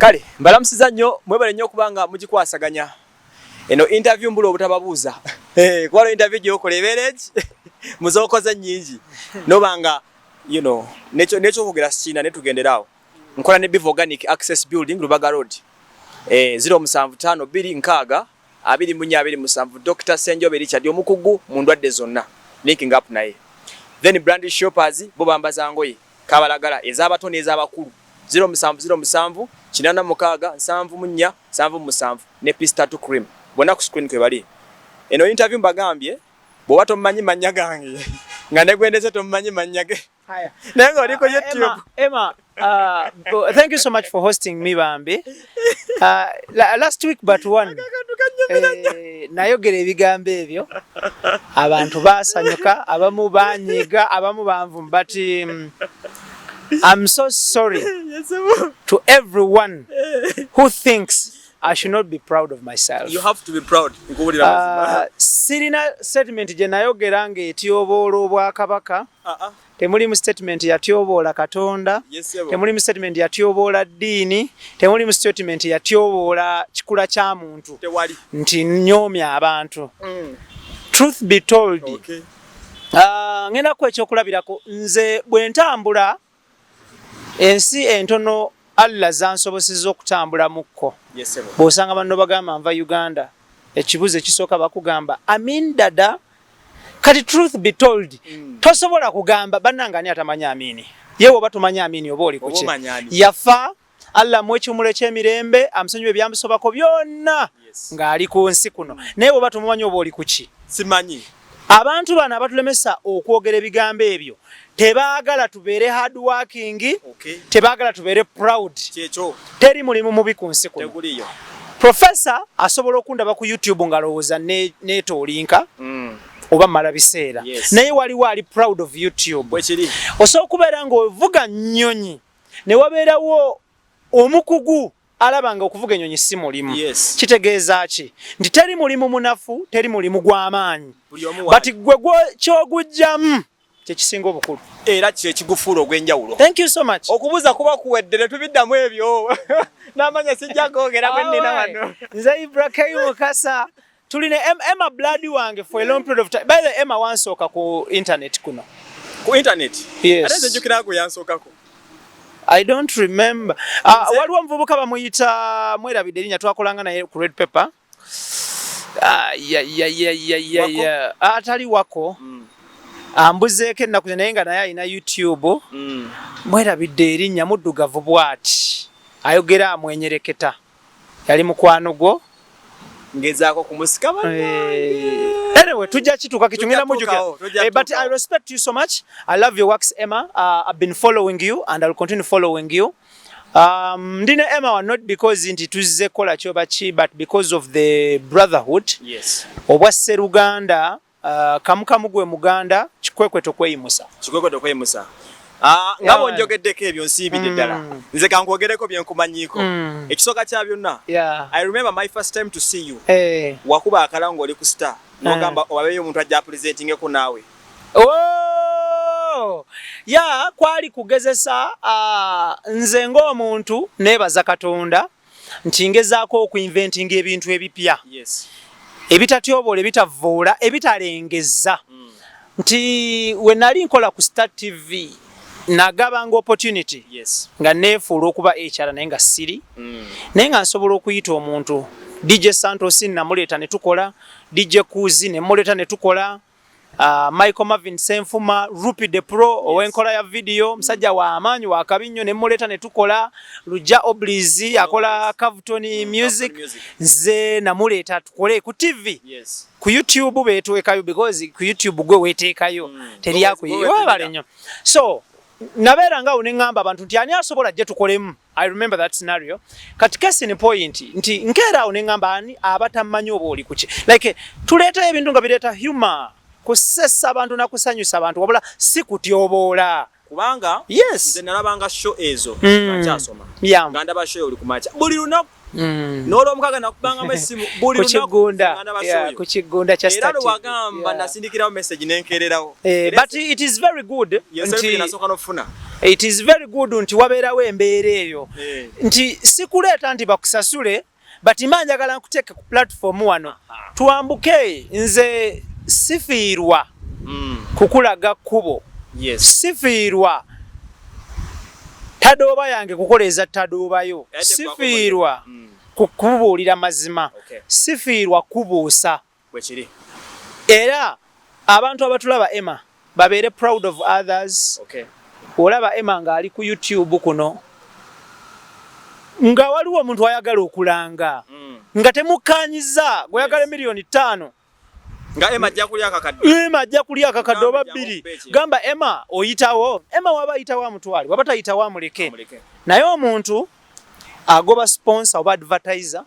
Kale mbalamusiza nnyo, mwebale nnyo okuba nga mugikwasaganya eno interview. Mbula obutababuuza, kuba interview gyokola ebeera egi muzookoze nnyingi, noba nga nekyokwogera sikiina. Ne tugenderaawo, nkola ne Biva Organic, Access Building, Lubaga Road, 0752 60 24 27. Dr Senjobe Richard, omukugu mu ndwadde zonna, linking up naye. Then Brand Shoppers, bo bambaza ngoye kabalagala ez'abato n'ez'abakulu, 0707 86 74 77, ne Pistatu Cream, bonna ku screen kwe bali. Eno interview mbagambye, bw'oba tomumanyi mannya gange, nga negwendeze tomumanyi mannya ge, naye nga oli ku YouTube. Emma, thank you so much for hosting me, bambi. Last week but one, nayogera ebigambo ebyo, abantu basanyuka, abamu banyiga, abamu banvuma, but I'm so sorry to everyone who thinks I should not be proud of myself. You have to be proud. Nkuwulira mazima. Sirina statement gye nayogera ng'etyoboola obwakabaka. Temulimu statement yatyoboola Katonda. Temulimu statement yatyoboola ddiini. Temulimu statement yatyoboola kikula kya muntu. Tewali. Nti nyoomya abantu. Truth be told, ngenda kuwa ekyokulabirako. Nze bwe ntambula ensi entono Allah zansobosezza okutambulamukko, bw'osanga banno bagamba nva Uganda, ekibuzo ekisooka bakugamba, "Amin dada?" Kati truth be told, tosobola kugamba bannange ani atamanyi Amini. Ye woba tomanyi Amini, oba oli Oba kuki? omanyi ani? Yafa, Allah amuwe ekiwumulo eky'emirembe, amusonyiwe ebyamusobako byonna ng'ali ku nsi kuno, naye bwoba tomumanyi, oba oli kuki? Simanyi. Abantu bano abatulemesa okwogera ebigambo ebyo tebaagala tubeere hard working, tebaagala tubeere proud. Kyekyo. Teri mulimu mubi ku nsi kuno. Teguliyo. Professor asobola okundaba ku YouTube ng'alowooza neetoolinka oba mmala biseera, naye waliwo ali proud of YouTube. Bwekiri. Osobola okubeera ng'ovuga nnyonyi ne wabeerawo omukugu alaba nga okuvuga ennyonyi si mulimu. Kitegeeza ki? Nti teri mulimu munafu, teri mulimu gw'amaanyi, Buli omu but gwe ky'ogujjamu kyekisinga obukulu. Era kyekigufuula ogw'enjawulo. Thank you so much. Okubuuza kuba kuwedde, ne tubiddamu ebyo n'amanya sijja kwogera bwe nnina wano. Nze Ibrahim Mukasa, tuli ne Emma Blood wange for a long period of time. By the way, Emma wansooka ku internet kuno. Ku internet? Yes. Ate nze njukira gwe yansookako. I don't remember. Waliwo omuvubuka bamuyita, mwerabidde erinnya, twakolanga naye ku Red Pepper. Ya, ya, ya, ya, ya, ya. Atali wako. Ambuzeeko ennaku naye nga naye alina YouTube. Mwerabidde erinnya, muddugavu bw'ati. Ayogera amwenyereketa. Yali mukwano gwo. Ngezaako kumusika. Anyway, tujja kituuka kitu ngenda mujjukira. Tukawo, tujja But tuukawo. I respect you so much. I love your works, Emma. I've been following you and I'll continue following you. Ndi ne Emma wa not because nti tuzze kukola kyoba ki, but because of the brotherhood obwa sseruganda. Kamukamu gwe muganda, kikwekweto kweyimusa. Kikwekweto kweyimusa. Ah, nga bwonjogeddeko ebyo, nsiibidde ddala. Nze kankwogereko byenkumanyiiko. Ekisooka kya byonna, I remember my first time to see you, wakuba akalango oli ku Star, nogamba obabeeyo omuntu ajja apresentingeko naawe. Oh! Ya, kwali kugezesa. Nze ng'omuntu neebaza Katonda nti ngezaako okuinventinga ebintu ebipya, ebitatyoboola, ebitavuula, ebitalengeza. Nti we nali nkola ku Star TV, nagabanga opportunity nga neefuula okuba HR, naye nga siri, naye nga nsobola okuyita omuntu. DJ Santos namuleeta ne tukola, DJ Kuzi ne muleeta ne tukola, Michael Marvin Senfuma, Rupi the Pro ow'enkola ya video, musajja wa amaanyi, wa kabi nnyo, ne muleeta ne tukola. Luja Obliz akola Cavton Music, Music. Nze namuleeta tukole ku TV. Ku YouTube beetwekayo, because ku YouTube gwe weteekayo, teri Gwe akuyi. Webale nnyo. So nabeera ngaawo ne ŋŋamba abantu nti ani asobola ajje tukolemu. I remember that scenario. Kati case in point, nti nkeera awo ne ŋŋamba ani abatamanyi oba oli kuki, like tuleetayo ebintu nga bireeta humor, kusesa abantu nakusanyusa abantu, wabula si kutyoboola. Kubanga nze nalabanga show ezo nga nkyasoma, nga ndaba show oli kumakya buli lunaku, n'olwomukaga nakubangamu essimu buli Ku lunaku Kigunda, nga ndaba yeah, show yo. ku Kigunda kya Era Star TV. lwewagamba, nasindikirawo message nenkererawo. But it is very good nti nti nasooka n'okufuna. It is very good nti wabeerawo embeera eyo, nti sikuleeta nti bakusasule, but ma njagala nkuteeke ku platform wano twambuke. Nze sifiirwa kukulaga kkubo, sifiirwa tadooba yange kukoleeza tadoobayo, sifiirwa kukubuulira mazima, sifiirwa kubuusa. Bwekiri. Era abantu abatulaba, Emma, babeere proud of others. Olaba Emma ng'ali ku YouTube kuno, nga waliwo omuntu ayagala okulanga, nga temukkanyiza, gweyagala 5 miliyoni. Nga Emma ajja kulya akakadde. Emma ajja kulya akakadde oba Gamba 2. jangu. Gamba Emma oyitawo, Emma waba ayitawo amutwale, waba tayitawo amuleke. Amuleke. Naye omuntu agoba sponsor oba advertiser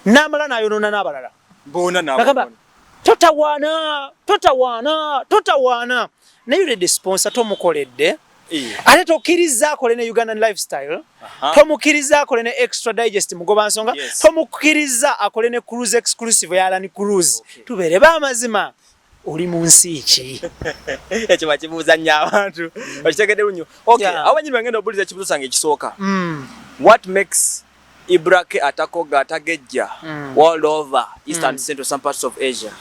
n'amala n'ayonoona n'abalala. Bona nabo. Nagamba totawaana, totawaana, totawaana, naye already sponsor tomukoledde. Ate tokkiriza akole ne Ugandan Lifestyle, tomukkiriza akole ne Extra Digest mugoba nsonga, tomukkiriza akole ne Cruise Exclusive ya Alan Cruise. Tubeere b'amazima, oli mu nsi ki? Ekyo bakibuuza nnyo abantu. Okitegedde lunyo. Okay. Yeah. Awo wenyini wengenda obuuliza ekibuuzo kyange ekisooka. What makes Ibra K atakoga atagejja world over, East and Central, some parts of Asia?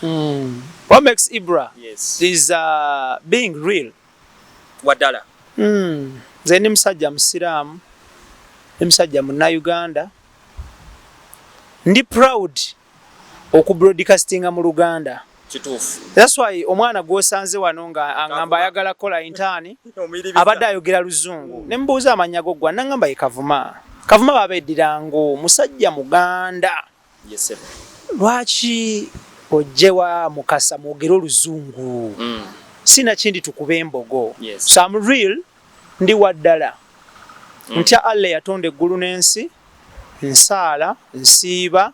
What makes Ibra is being real. Waddala. Nze ndi musajja musiraamu, ndi musajja munnayuganda, ndi proud okubroadcastinga mu Luganda. That's why omwana gw'osanze wano nga aŋŋamba ayagala kukola intern, abadde ayogera Luzungu, ne mubuuza amannya go gwa, naŋŋamba ye Kavuma. Kavuma babeddirango musajja Muganda. Lwaki ojjewa Mukasa mwogere Oluzungu? Sina kindi tukube embogo. So I'm real, ndi waddala. Ntya Allah yatonda eggulu n'ensi, nsaala, nsiiba,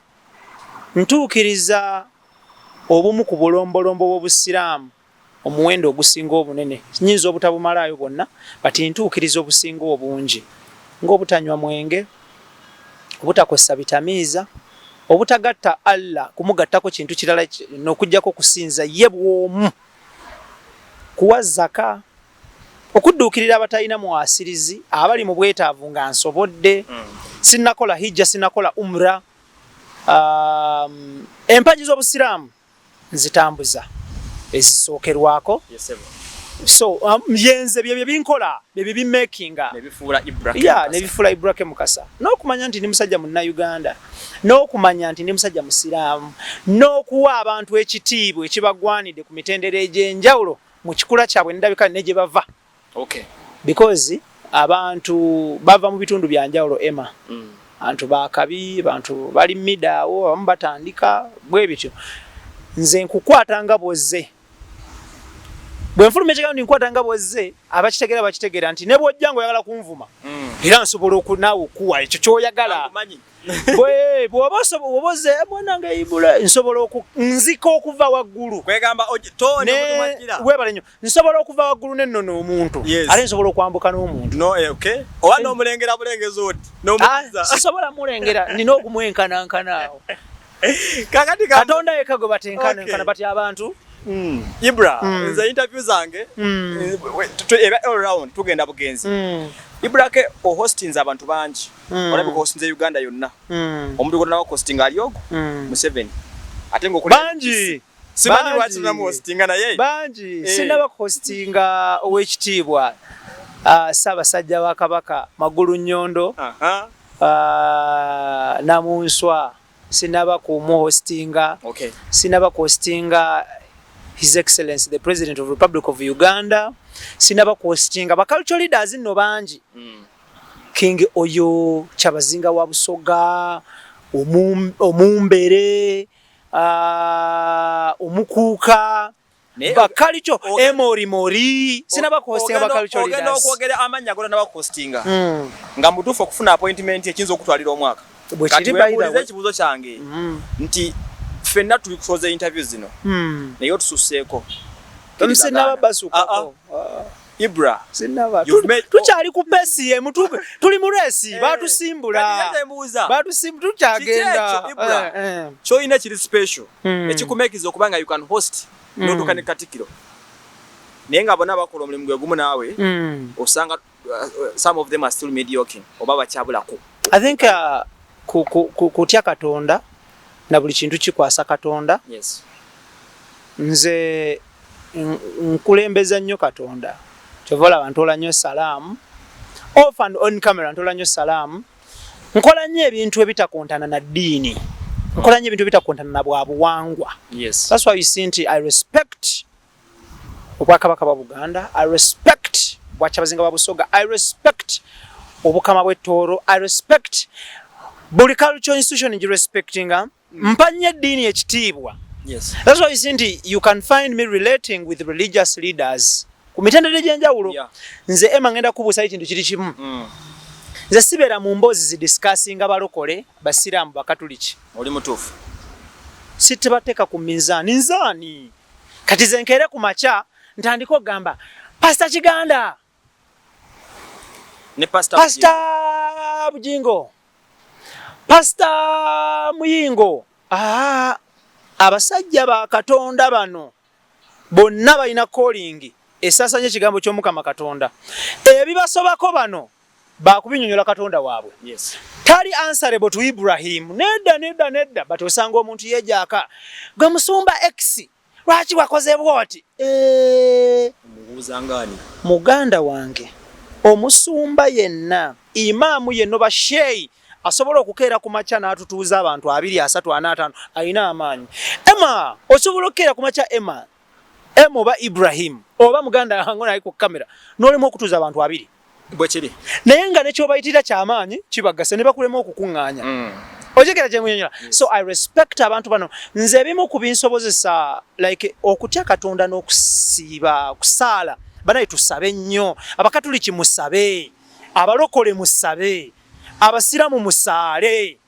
ntuukiriza obumu ku bulombolombo bw'Obusiraamu, omuwendo ogusinga obunene. Nyinza obutabumalaayo bwonna, but ntuukiriza obusinga obungi, ng'obutanywa mwenge, obutakozesa bitamiiza, obutagatta Allah kumugattako kintu kirala n'okuggyako kusinza ye bw'omu, kuwa zaka, okudduukirira abatalina mwasirizi, abali mu bwetaavu nga nsobodde. Sinnakola hijja, sinnakola umra. Empagi z'Obusiraamu nzitambuza ezisookerwako. So yenze byebyo binkola, byebyo bimakinga Nebifuula Ibra ya Mukasa. Nebifuula Ibra K Mukasa, n'okumanya nti ndi musajja Munnayuganda, n'okumanya nti ndi musajja Musiraamu, n'okuwa abantu ekitiibwa ekibagwanidde ku mitendera egy'enjawulo mu kikula kyabwe nendabika ne gye bava, because abantu bava mu bitundu bya njawulo, Emma. Abantu bakabi, bantu bali midaawo, abamu batandika bwe bityo. Nze nkukwata nga bwozze, bwe nfuluma ekigambo nti nkwata nga bwozze, abakitegeera bakitegeera nti ne bw'ojja ng'oyagala kunvuma, era nsobola naawe okuwa ekyo ky'oyagala. Akumanyi. Bw'oba ozze mwana nga Ibula, nsobola nzika okuva waggulu. Kwegamba tone omutumajira. Weebale nnyo. Nsobola okuva waggulu nennono omuntu, ate nsobola okwambuka n'omuntu. No, okay. Oba n'omulengera bulengezi oti. Ah, N'omukiza. sisobola mulengera, nina okumwenkanankana awo. Kakati Katonda yekka gwe batenkanankana, bati abantu. Ibra, nze interview zange eba all round, tugenda bugenzi. Ibra ke ohostinze abantu bangi. Olabika ohostinze Uganda yonna. Omuntu gwonna hosting ali ogwo Museveni. Ate ng'okola Bangi. Simanyi Bangi. lwaki tunamuhostinga naye. Bangi. Eh. Sinaba kuhostinga ow'ekitiibwa Ssaabasajja wa Kabaka Magulu Nnyondo, Namunswa sinaba kumuhostinga. Sinaba kuhostinga His Excellence the President of Republic of Uganda. Sinaba kuhostinga ba cultural leaders nno bangi. King oyo Kyabazinga wa Busoga, Omumbere, Omukuuka, bakalico emorimori, sinaba kuhostinga ba cultural Ogenda leaders. okwogera amannya gonna bakuhostinga. Nga mutuufu okufuna appointment ekiyinza okutwalira omwaka. Bwe Kati kiri, by the weebuuliza way. ekibuuzo kyange nti ffenna tuli kusoza interview zino, naye otususseeko. Sinaba basukako. Ah, ah. Ibra. Sinaba. You've made- Tukyali ku pace emu, tuli mu race, batusimbula. Kati nze mbuuza. Batusimbula, tukyagenda. Kiki ekyo, Ibra? Eh, eh. Kyolina kiri special ekikumekiza okuba nga you can host n'otuuka ne Katikkiro, naye nga bonna bakola omulimu gwe gumu naawe, osanga Some of them are still mediocre oba bakyabulako? I think kutya Katonda na buli kintu kikwasa Katonda. Nze nkulembeza nnyo Katonda, kyova olaba ntola nnyo salaamu off and on camera, ntola nnyo salaamu, nkola nnyo ebintu ebitakontana na ddiini, nkola nnyo ebintu ebitakontana na bwa buwangwa. That's why you see nti I respect Obwakabaka bwa Buganda, I respect Bwakyabazinga bwa Busoga, I respect Obukama bw'Ettooro, I respect buli cultural institution ngirespectinga. Mpa nnyo eddiini ekitiibwa. That's why you see nti you can find me relating with religious leaders ku mitendera egy'enjawulo. Nze Emma ngenda kubuusayo ekintu kiri kimu. Nze sibeera mu mboozi zidiscussinga balokole, basiraamu, bakatuliki. Oli mutuufu. Sitebateeka ku minzaani nzaani. Kati ze nkeere ku makya ntandika okugamba Pasita Kiganda ne Pastor Pasita Bujingo, Pasita Muyingo. Aa, abasajja ba Katonda bano bonna balina calling esaasanya ekigambo ky'Omukama Katonda. Ebibasobako bano bakubinyonyola Katonda waabwe. Tali answerable to Ibrahim. Nedda, nedda, nedda. But osanga omuntu yejaaka, gwe musumba X, lwaki wakoze bwoti? Eh, Omubuuza ngaani? Muganda wange, omusumba yenna, imaamu yenna oba sheyi asobola okukeera ku makya n'atutuuza abantu abiri, asatu, ana, ataano, alina amaanyi. Emma, osobola okukeera ku makya, Emma, Emma oba Ibrahim oba muganda wange naye ku kamera, n'olema okutuuza abantu 20? Bwe kiri. Naye nga nekyobayitira kyamaanyi kibagasa ne bakulema okukuŋŋaanya. Otegera kyenkunyonyola? So I respect abantu bano. Nze ebimu ku binsobozesa like okutya Katonda n'okusiiba, kusaala. Banaye, tusabe nnyo. Abakatuliki musabe, abalokole musabe, abasiraamu musaale,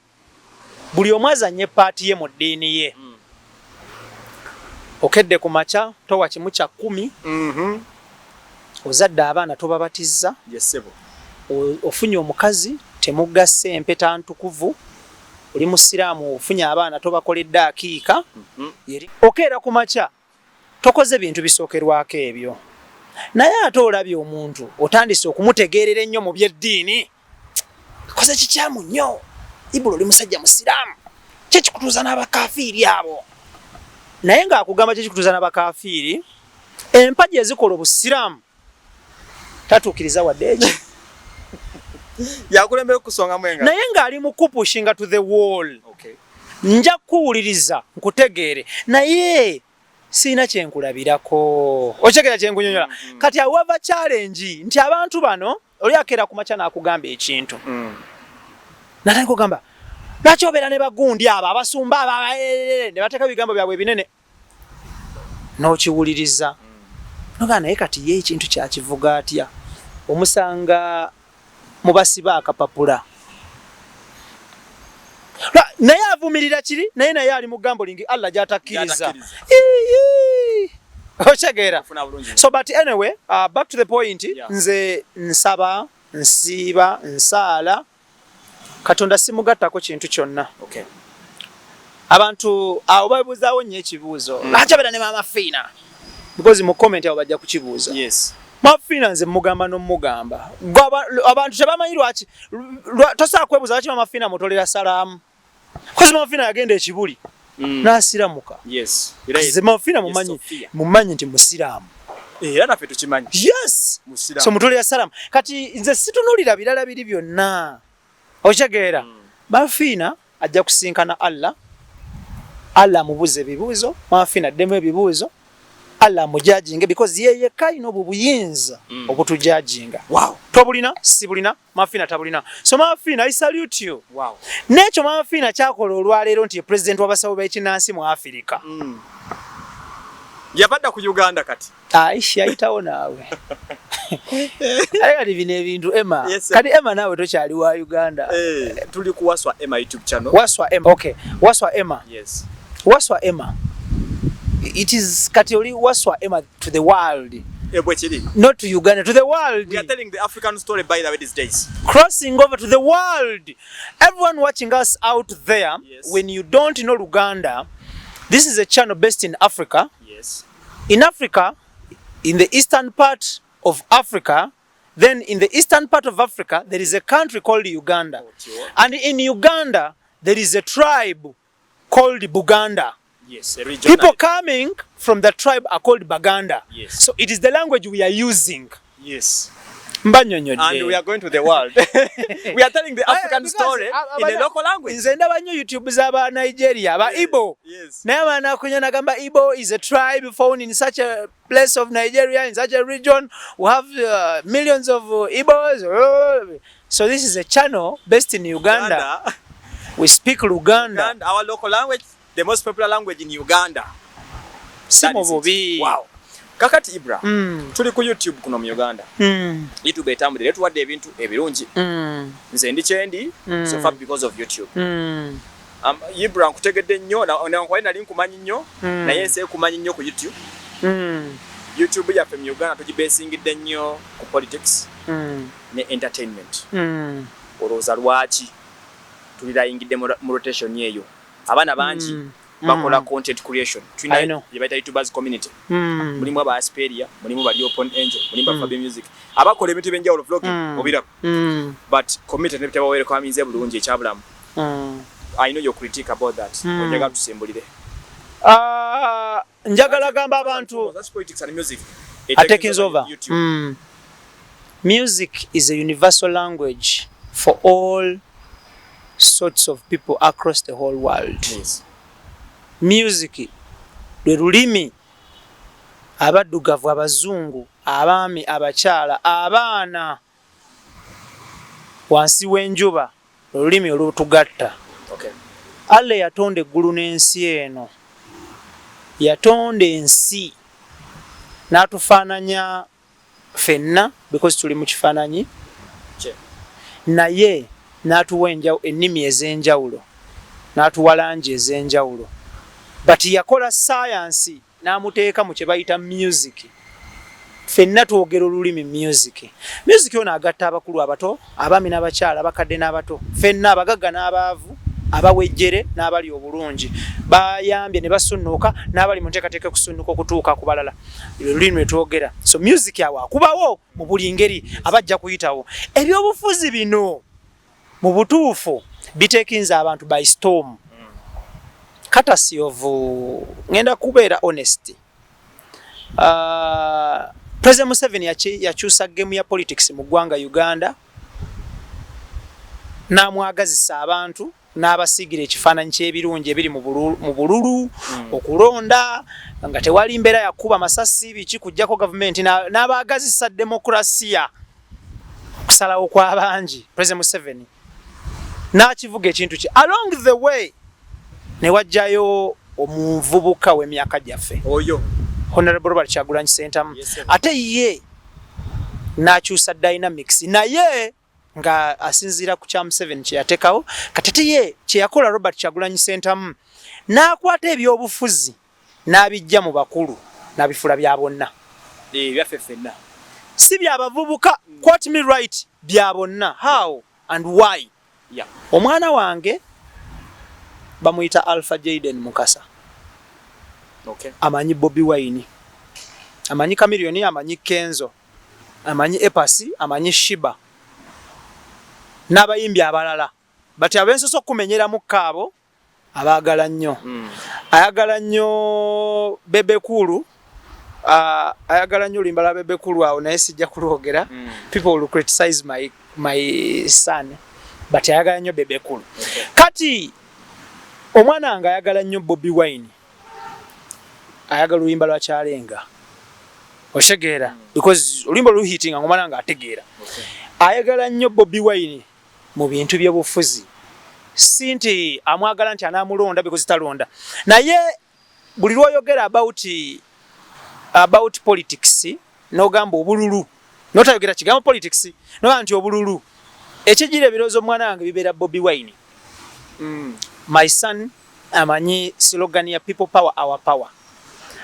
buli omu azanye part ye mu ddiini ye. Okedde ku makya, towa 1/10. Ozadde abaana, tobabatiza. Yesebo. Ofunye omukazi, temugasse empeta ntukuvu, oli musiraamu, ofunye abaana, tobakoledde akiika. Okeera ku makya, tokoze bintu bisookerwako ebyo, naye ate olabye omuntu otandise okumutegeerera ennyo mu byeddiini, koze kikyamu nnyo. Ibula oli musajja musiraamu, kyekikutuuza n'abakafiiri abo? Naye ng'akugamba kyekikutuuza n'abakafiiri, empagi ezikola obusiraamu tatuukiriza wadde ekyo. Yakulembera okusongamu engalo. Naye ng'ali mu kupushinga to the wall. Nja kukuwuliriza nkutegeere, naye siina kyenkulabirako. Okitegera kyenkunyonyola? Kati awava challenge nti abantu bano, oli akeera ku makya n'akugamba ekintu, natandika okugamba, lwaki obeera ne bagundi abo, abasumba abo, ne bateeka ebigambo byabwe ebinene, n'okiwuliriza nogaa, naye kati ye ekintu kyakivuga atya? Omusanga mubasiba akapapula, naye avumirira kiri, naye naye ali mu gambling Allah gy'atakkiriza. Gy'atakkiriza. Ii, okitegeera? Nfuna bulungi. So but anyway, back to the point. Nze nsaba, nsiiba, nsaala, Katonda simugattako kintu kyonna. Abantu awo babuuzaawo nnyo ekibuuzo, lwaki abeera ne Maama Fiina? Because mu comment awo bajja kukibuuza. Maama Fiina nze mugamba n'omugamba. Gwe abantu tebamanyi lwaki tosobola kwebuuza lwaki Maama Fiina mutolera salaamu, 'cause Maama Fiina yagenda ekibuli n'asiramuka. Nze Maama Fiina mumanyi, Sophia. mumanyi nti musiraamu. Era naffe tukimanyi. Musiraamu. So mutolera salaamu. Kati nze situnulira birala biri byonna, okitegeera? Maama Fiina ajja kusinkana Allah, Allah amubuuza ebibuuzo, Maama Fiina addemu ebibuuzo, Allah amujudginge, because ye yekka alina obwo buyinza obutujudginga. Tobulina, sibulina, Maama Fiina tabulina. So Maama Fiina, I salute you. N'ekyo Maama Fiina kyakola olwaleero nti ye president w'abasawo b'ekinnansi mu Afirika. Yabadda ku Uganda kati. Aish, yayitawo naawe. Ate kati bino ebintu, Emma. Yes, sir. Kati Emma, naawe tokyali wa Uganda. Eh, tuli ku Waswa Emma YouTube channel. Waswa Emma, okay, Waswa Emma. Waswa Emma, it is kati oli Waswa Emma to the world. Eh, bwe kiri. Not to Uganda, to the world. We are telling the African story, by the way, these days. Crossing over to the world, everyone watching us out there. When you don't know Luganda, this is a channel based in Africa. In Africa, in the eastern part of Africa. Then in the eastern part of Africa there is a country called Uganda. And in Uganda there is a tribe called Buganda. Yes, a region. People coming from the tribe are called Baganda. Yes. So it is the language we are using. Yes. Mbanyonyodde. And we are going to the world. We are telling the African story in a local language. Nze ndaba nnyo YouTube z'aba Nigeria, aba Igbo. Naye abaana akunya nagamba Igbo is a tribe found in such a place of Nigeria, in such a region. We have millions of Igbos. So this is a channel based in Uganda. Uganda. We speak Luganda. Uganda, our local language, the most popular language in Uganda. Si That mu is it. bubi. Wow. Kakati Ibra, tuli ku YouTube kuno mu Uganda. YouTube etambulira, etuwadde ebintu ebirungi. Nze ndi kyendi so far because of YouTube. Ibra, nkutegedde nnyo, nankwaye nali nkumanyi nnyo, naye ensi ekumanyi nnyo ku YouTube. YouTube yaffe mu Uganda tugibesingidde nnyo ku politics ne entertainment. Olowooza lwaki tulirayingidde mu rotation eyo? Abaana bangi bakola content creation. I Tulina know. gye bayita YouTubers community. Mulimu aba Asperia, mulimu ba Open Angel, mulimu ba Fabi Music, abakola ebintu ebyenjawulo, vlogging, obiraba. But community nebitebawerekwaminze bulungi ekyabulamu. I know your critique about that. Onjagala tusimbulire. Ah, njagala gamba abantu That's politics and music are taking over. YouTube. Music is a universal language for all sorts of people across the whole world. Music lwe lulimi abaddugavu, abazungu, abaami, abakyala, abaana wansi w'enjuba, olulimi olutugatta. Allah yatonda eggulu n'ensi eno, yatonda ensi n'atufaananya ffenna because tuli mu kifaananyi Kye. Naye n'atuwa ennimi ez'enjawulo, n'atuwa langi ez'enjawulo, but yakola sayansi n'amuteeka mu kye bayita music. Ffenna twogera olulimi music. Music ono agatta abakulu, abato, abaami n'abakyala, abakadde n'abato, ffenna, abagagga n'abaavu, abawejjere n'abali obulungi, bayambye ne basunnuuka n'abali mu nteekateeka okusunnuka okutuuka ku balala. Lulimi lwe twogera. So music awo akubawo mu buli ngeri, abajja kuyitawo. Ebyobufuzi bino mu butuufu bitekinza abantu by storm, courtesy of, ngenda kubeera honest, President Museveni yakyusa game ya politics mu ggwanga Uganda, n'amwagazisa abantu, n'abasiigira ekifaananyi ky'ebirungi ebiri mu bululu, okulonda nga tewali mbeera yakuba masasi biki kujjako gavumenti, n'abaagazisa demokrasiya, okusalawo kw'abangi. President Museveni n'akivuga ekintu kye. Along the way ne wajjayo omuvubuka w'emyaka gyaffe, oyo Honorable Robert Kyagulanyi Ssentamu. Yes, sir. Ate ye n'akyusa dynamics, naye nga asinziira ku kya Museveni kye yateekawo. Kati ate ye kye yakola Robert Kyagulanyi Ssentamu, n'akwata ebyobufuzi n'abijja mu bakulu n'abifuula bya bonna. Eh, byaffe ffenna. Si byabavubuka, quote me right, bya bonna. How and why? Omwana wange bamuyita Alpha Jaden Mukasa. Amanyi Bobi Wine, amanyi Chameleone, amanyi Kenzo, amanyi Epasi, amanyi Shiba n'abayimbi abalala, but abensoso okumenyeramu kaabo abaagala nnyo. Ayagala nnyo Bebe Cool, ayagala nnyo oluyimba lwa Bebe Cool awo, naye sijja kulwogera. People will criticize my son, but ayagala nnyo Bebe Cool. Kati omwana wange ayagala nnyo Bobi Wine, ayagala oluyimba lwa Kyalenga, otegeera? Because oluyimba oluhitinga nga omwana wange ategeera. Ayagala nnyo Bobi Wine mu bintu by'obufuzi, si nti amwagala nti anaamulonda, because talonda, naye buli lwoyogera about politics n'ogamba obululu, notayogera kigambo politics, nogamba nti obululu, ekijira ebirowoozo omwana wange bibeera Bobi Wine. My son amanyi slogan ya "People power, our power".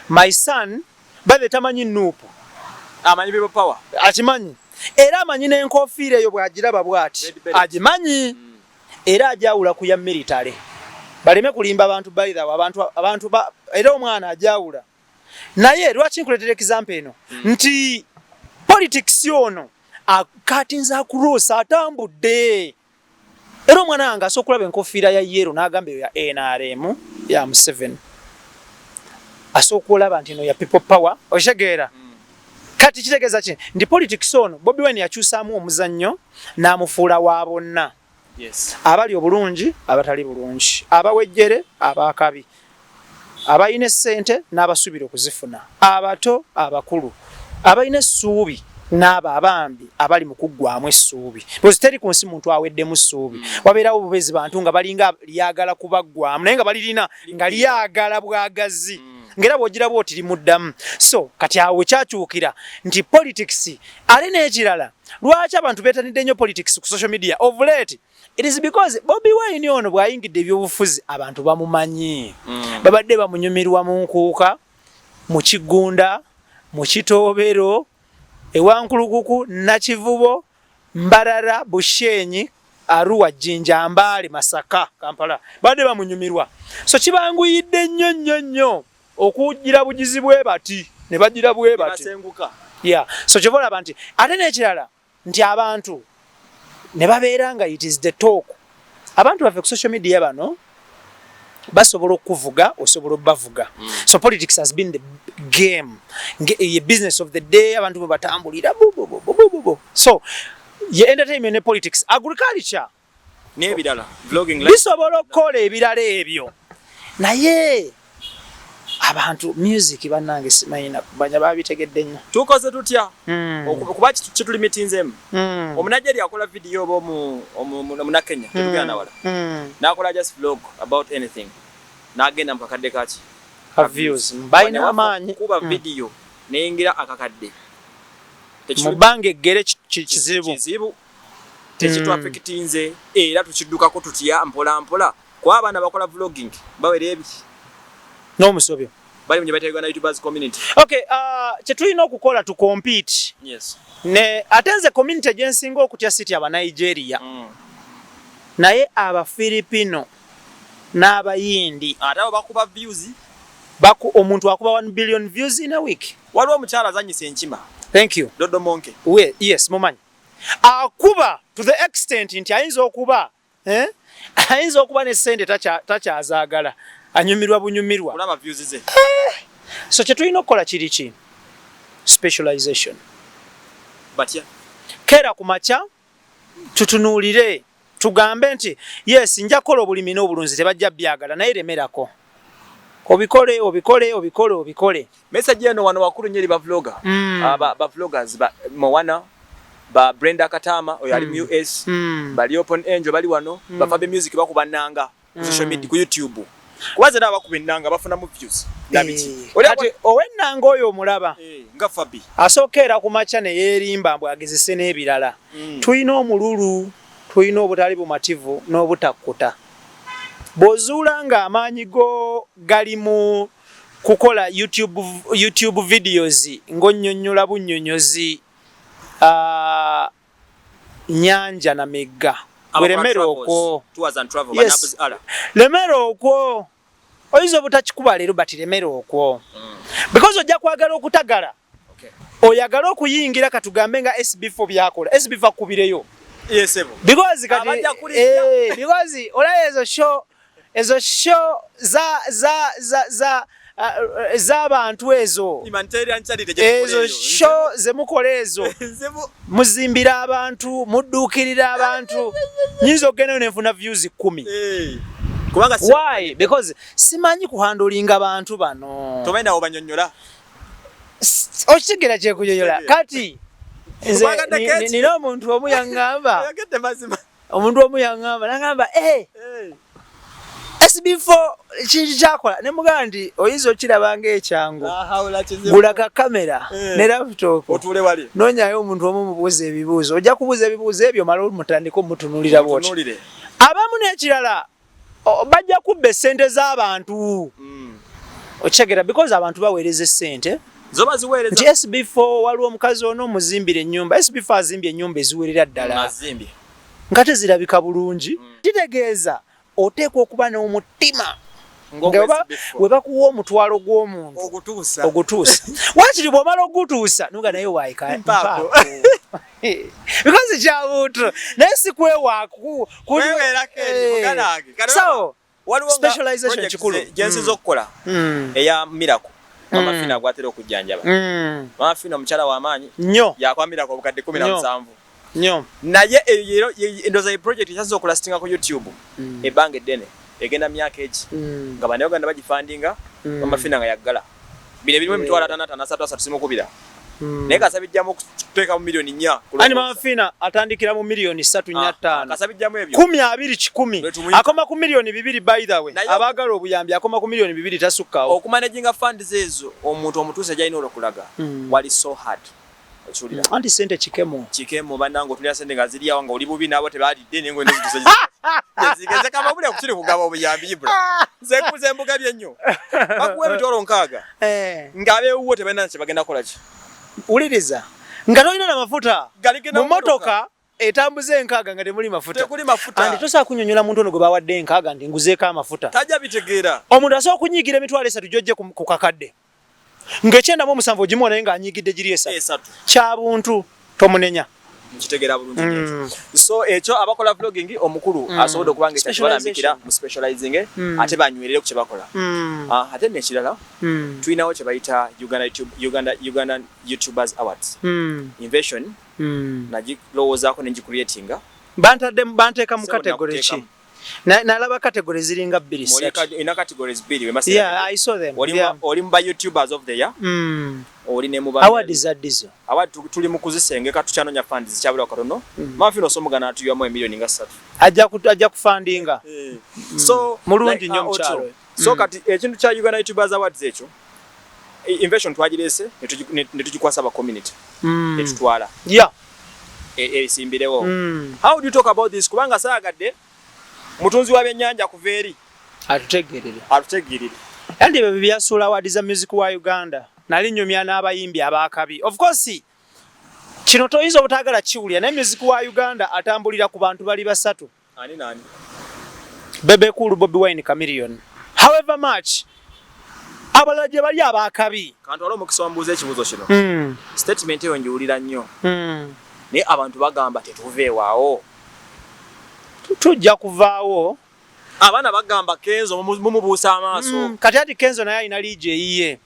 My son bathe tamanyi NUP. Amanyi people power. Akimanyi, era amanyi n'enkofiira eyo bw'agiraba bw'ati. Red beret. Agimanyi, era ajawula ku ya military, baleme kulimba abantu. By the way, abantu era omwana ajawula. Naye lwaki nkuleetera example eno? Nti politics ono Akatinza across, atambudde. Era omwana wange asobola okulaba enkofiira ya yellow n'agamba eyo ya NRM, ya Museveni. Asobola okulaba nti eno ya People Power. Okitegeera? Kati kitegeeza ki? Nti politics ono Bobi Wine yakyusaamu omuzannyo n'amufuula wa bonna. Abali obulungi, abatali bulungi, abawejjere, abakabi, abalina essente n'abasuubira okuzifuna, abato, abakulu, abalina essuubi n'abo abambi abali mu kuggwamu essuubi, because teri ku nsi muntu aweddemu ssuubi. Wabeerawo obubeezi bantu nga balinga lyagala kubaggwamu, naye nga balirina nga lyagala bwagazi, ng'era bw'ogira bw'oti limuddamu. So kati awo wekyakyukira nti politics. Ate n'ekirala, lwaki abantu beetanidde nnyo politics ku social media of late? It is because Bobi Wine ono bw'ayingidde ebyobufuzi, abantu bamumanyi. Babadde bamunyumirwa mu Nkuuka, mu Kigunda, mu Kitoobero, Ewankulukuku, Nakivubo, Mbarara, Bushenyi, Arua, Jinja, Mbale, Masaka, Kampala. Babadde bamunyumirwa, so kibanguyidde nnyo nnyo nnyo okugira bugizi bwe bati ne bagira bwe bati. Basenguka. Yeah, so kyova olaba nti ate n'ekirala nti abantu ne babeera nga it is the talk. Abantu baffe ku social media bano basobola okuvuga, osobola obbavuga. So politics has been the game, ye business of the day, abantu bwe batambulira bu, bu, bu, bu, bu, bu. So ye entertainment ne politics, agriculture n'ebirala, vlogging. Bisobola okukola ebirala ebyo, naye abantu music, bannange, simanyi nakubanya babitegedde nnyo. Tukoze tutya? Kuba kitulimitinzemu. Omunigeria akola video oba omunakenya, tetugenda nawala, nakola just vlog about anything, nagenda mu kakadde kaki. Ka views, balina amaanyi. Kuba video neyingira akakadde. Mu bbanga eggere kizibu. Kizibu, tekitwaffectinze. Era tukiddukako tutya mpola mpola? Kuba abaana bakola vlogging bawera ebiri n'omusobyo. Bali mu gye bayita Uganda YouTubers Community. Okay, kyetulina okukola, tu compete ne, ate nze community gye nsinga okutya city aba Nigeria, naye Abafilipino n'Abayindi. Ate abo bakuba views. Baku, omuntu akuba 1 billion views in a week. Waliwo omukyala azanyisa enkima. Thank you. Dodo Monke. We, yes, mumanyi akuba to the extent nti ayinza okuba, eh? Ayinza okuba ne sente takyazaagala, anyumirwa bunyumirwa. Kulaba views ze. So kyetulina okukola kiri ki? Specialization. Batya? Keera ku makya tutunuulire, tugambe nti yes, nja kukola obulimi n'obulunzi, tebajja byagala, naye lemerako obikole, obikole, obikole, obikole. Message eno wano wakulu nnyo eri ba vlogger. Ba vloggers, ba Moana, ba Brenda Katama oyo ali mu US, ba Leopold Angel bali wano, ba Fabi Music bakuba nanga ku social media, ku YouTube. Kuba zena bakuba ennanga bafunamu views nabiki. Eh, kati ow'ennanga oyo omulaba. Eh, nga Fabi. Asooka era ku makya ne yeerimba mbu agezese n'ebirala. Tulina omululu, tulina obutali bumativu n'obutakkuta. Bw'ozuula ng'amaanyi go gali mu kukola YouTube videos ng'onnyonnyola bunnyonnyozi nyanja na migga, bwe okwo. Tours and travel. Yes. Banabuz ala. Lemera okwo. Oyinza obutakikuba leero, but lemera okwo, because ojja kwagala okutagala, oyagala okuyingira, katugambe nga SB4 byakola, SB4 akubireyo. Yes, ebo. Because kati Abajja kulijja. Eh, because olaba ezo show za z'abantu ezo, Humanitarian charity. Ezo show zemukola ezo, Nzibu. Muzimbira abantu, mudduukirira abantu, nyinza okugendayo nenfuna views 10. Eh. Kubanga Why? Because simanyi kuhandlinga bantu bano. Tomaina obanyonnyola. Okitegeera kyekunyonyola? Kitegeera. Kati nze Kubanga keki. nina omuntu omu yaŋŋamba, Oyogedde mazima. omuntu omu yaŋŋamba, naŋŋamba, "Eh, Eh. SB4 kintu kyakola." Ne mugamba nti oyinza okiraba ng'ekyangu. La haula, kizibu. Gula ka kamera Eh. ne laptop, Otuule wali. noonyayo omuntu omu mubuuza ebibuuzo. Ojja kubuuza ebibuuzo ebyo, mala mutandike omutunuulira bwoti. Tunuulire. Abamu n'ekirala, bajja kubba essente z'abantu. Okitegeera? Because abantu baweereza essente Zo baziweereza. nti SB4, waliwo omukazi ono omuzimbira ennyumba. SB4 azimbye ennyumba eziwerera ddala, Azimbye. nga tezirabika bulungi. Kitegeeza oteekwa okuba n'omutima nga SB4. we bakuwa omutwalo gw'omuntu Ogutuusa. Ogutuusa. Wakiri bw'omala ogutuusa nuga naye waayika. Mpaako. Mpaako. Because kyabuntu, naye si kwewaku. Kwewerako eri, muganda wange. Kati So waliwo nga specialization projects kikulu. Gye nsinza okukola eya Miracle Mama Fina gwatera okujjanjaba. Mama Fina omukyala w'amaanyi. Nnyo. Yakwa Miracle obukadde kumi na Nnyo. musanvu. Nnyo. Naye eyo ndowooza ye project ekyasinza okulastinga ku YouTube ebbanga eddene, egenda myaka egi nga Bannayuganda bagifundinga. Mama Fina nga yaggala bino ebirimu emitwalo ataano ataano, asatu asatu, simukubira. Naye kasabijjamu okuteeka mu 4 million. Ani Mama Fina atandikira mu 3 million, 4, 5. Kasabijjamu ebyo. 10, 20, 100. Lwe tumuyita. Akoma ku 2 million, by the way. Abaagala obuyambi, akoma ku 2 million, tasukkawo. Okumanaginga funds ezo, omuntu omutuusa gyalina olwokulaga wali so hard, okiwulira? Anti sente kikemo. Kikemo bannange, otulira sente nga ziri awo nga oli bubi n'abo tebalidde, naye ng'olina zituuse zigeze kamabulya kukiri kugaba obuyambi. Ibra, nze nkuze mbugabye nnyo, bakuwa emitwalo 60 ng'abeewuwo tebalina kye bagenda kukola ki. Wuliriza, nga tolina na mafuta Galigenda mu motoka etambuza 60 nga temuli mafuta. Tekuli mafuta. Andi tosobola kunnyonnyola muntu ono gwe bawadde 60 nti nguzeeko amafuta. Tajja bitegeera. Omuntu asobola okunyiigira 30,000 gy'ojje ku kakadde ng'ekyenda mu omusanvu ogimuwa, naye ng'anyiigidde giri 3. 3. Kyabuntu, tomunenya. Nkitegeera bulungi ekyo. So ekyo abakola vlogging, omukulu asobodde okuba nga Specialization. ekyakibalambikira mu specializing ate banywerere ku kye bakola. Ah, ate nekirala, tulinawo kye bayita Uganda, YouTube, Uganda YouTubers Awards invention. Nagirowoozaako nengicreatinga. Bantadde, banteeka mu Sebo, category ki? nakuteekamu. Nalaba category ziringa bbiri, ssatu. Ina categories bbiri. Yeah, I saw them. Yeah. Oli mu ba YouTubers of the year, oli ne mu ba Award za dizo. Award tuli mu kuzisengeka, tukyanonya funds, zikyabula katono. Mama Fina osomugana atuywamu emiliyoni nga 3. Ajja kufundinga. So Mulungi nnyo uh, omukyalo. otyo. So kati ekintu kya Uganda YouTubers Awards ekyo, invention twagireese ne tugikwasa aba community netutwala esimbirewo. How do you talk about this? Kubanga saagadde mutunzi wa byennyanja kuva eri atutegeerere. Atutegeerere. Anti ebyo byasuula award za music wa Uganda. Nali nyumya n'abayimbi abakabi. Of course kino toyinza obutaagala kiwulira, naye music wa Uganda atambulira ku bantu bali basatu. Ani nani? Bebe Cool, Bobi Wine, Chameleone. However much abalala gye bali abakabi. Kantwale omukisa wambuuza ekibuuzo kino. Statement eyo njiwulira nnyo, naye abantu bagamba tetuveewaawo. Tujja kuvaawo. Abaana bagamba Kenzo mumubuusa amaaso. Kati ati Kenzo naye alina liigi eyiye,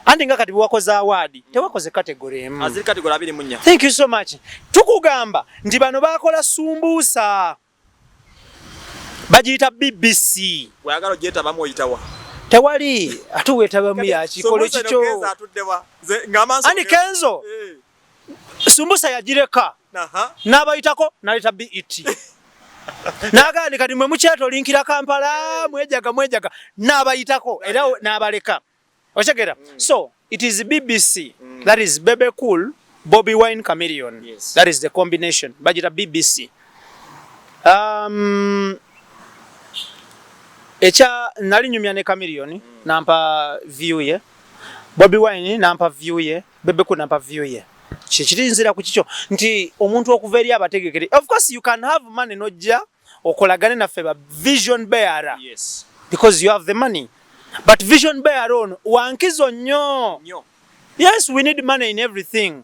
anti nga kati bwewakoze award tewakoze category emu. Aziri category 24. Thank you so much. Tukugamba nti bano bakola sumbuusa, bagiyita BBC. Weyagala ogyetabamu oyitawa? Tewali, ate weetabamu yakikolo Sumbuusa eno kikyo. Kenzo atuddewa? Nze ng'amaaso Ani Kenzo? Eh, Sumbusa yagireka n'abayitako n'aleeta BET, n'agamba nti kati mwe mukyetolinkira Kampala, mwejaga mwejaga, n'abayitako era n'abaleka, okitegeera? So it is BBC, that is Bebe Cool, Bobi Wine, Chameleone. That is the combination, bagita BBC. Ekya nali nyumya ne Chameleone, nampa view ye, Bobi Wine nampa view ye, Bebe Cool nampa view ye. Kikirinzira ku kikyo nti omuntu okuva eri abategekere, of course you can have money nojja okolagane naffe ba vision bearer because you have the money, but vision bearer ono wankizo nnyo. Nnyo. Yes, we need money in everything,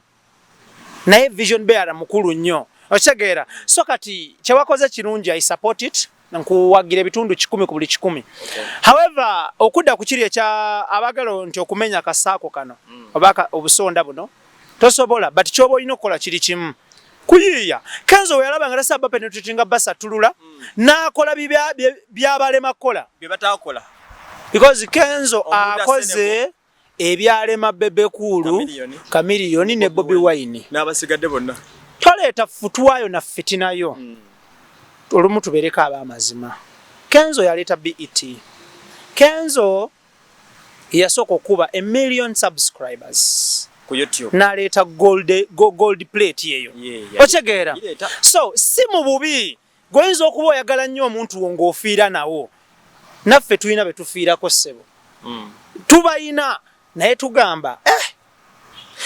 naye vision bearer mukulu nnyo, okitegeera? So kati kyewakoze kirungi, I support it, nkuwagira ebitundu 100 ku buli 100. However, okudda ku kiri ekya abagala nti okumenya kasaako kano oba obusonda buno tosobola, but kyoba olina okukola kiri kimu, kuyiiya. Kenzo we yalaba nga tasaba penetratinga basatulula, n'akola byabalema kukola. Bye bataakola. Because Kenzo Omuntu akoze ebyalema Bebe Cool, Chameleone. Chameleone ne Bobi Wine. N'abasigadde bonna. Toleeta futwayo na fitinayo. Olumu tubeereko ab'amazima. Kenzo yaleeta BET. Kenzo yasooka okuba a million subscribers Ku YouTube. N'aleeta gold plate eyo. Okitegeera? Gireeta. So si mu bubi, gweoyinza okuba oyagala nnyo omuntu wo ng'ofiira nawo, naffe tulina be tufiirako, ssebo. Tubayina, naye tugamba eh.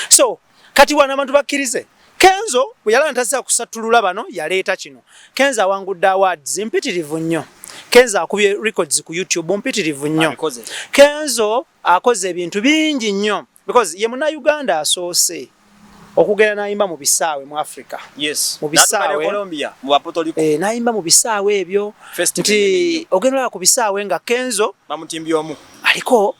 So kati wano abantu bakkirize Kenzo bwe yalaba ntasobola kusatulula bano, yaleeta kino. Kenzo awangudde awards mpitirivu nnyo. Kenzo akubye records ku YouTube mpitirivu nnyo. Abikoze. Kenzo akoze ebintu bingi nnyo because ye Munnayuganda asoose Okugenda n'ayimba mu bisaawe mu Africa. Yes. Mu bisaawe. Colombia, mu Puerto Rico. N'ayimba mu bisaawe ebyo. Nti ogenda olaba ku bisaawe nga Kenzo bamutimbye omu. Aliko